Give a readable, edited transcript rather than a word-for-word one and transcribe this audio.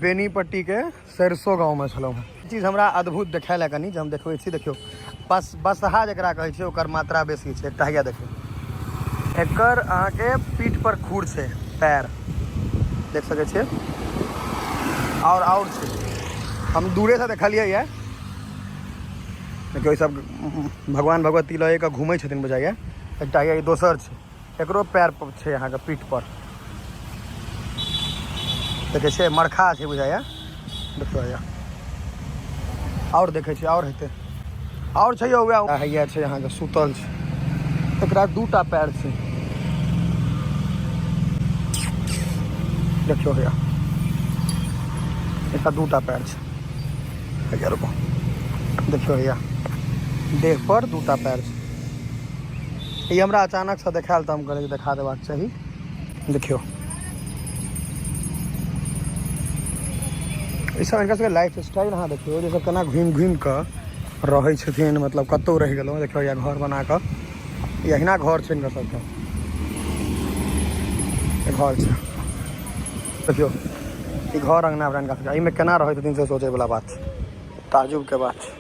बेनीपट्टी के सरसो गाँव में छलहुँ हँ। चीज हमरा अद्भुत देखायल है कनि जे हम देखबै छी। देखियौ बस बसहा जकरा कहै छै ओकर मात्रा बेसी छै। एकटा हैया देखियौ, एकर अहाँके पीठ पर खुर छै, पैर देख सकै छियै, और छै। हम दूरेसँ देखलियै यऽ। देखियौ ई सब भगवान भगवती लए कऽ घूमै छथिन बुझाइए। एकटा हैया ई दोसर छै, एकरो पैर पर छै अहाँके पीठ पर, देखै छियै मरखा छै बुझाइए। देखियौ हैया आओर देखै छियै, आओर हेतै, आओर छै यौ। वएह हैया छै अहाँके सुतल छै, एकरा दूटा पैर छै। देखियौ हैया एकरा दूटा पैर छै। हैया रुको, देखियौ हैया देह पर दूटा पैर छै। ई हमरा अचानक से देखायल तऽ हम कहलियै देखा देबाक चाही। देखियौ ई सब हिनकर सबके लाइफ स्टाइल अहाँ देखियौ, जे सब केना घुमि घुमि कऽ रहै छथिन, मतलब कतहु रहि गेलहुँ। देखियौ या घर बना कऽ, ई अहिना घर छै हिनकर सबके, घर छै। देखियौ ई घर अङ्गना हिनका सबके, एहिमे केना रहै छथिन से सोचैवला बात छै, ताजुबके बात छै।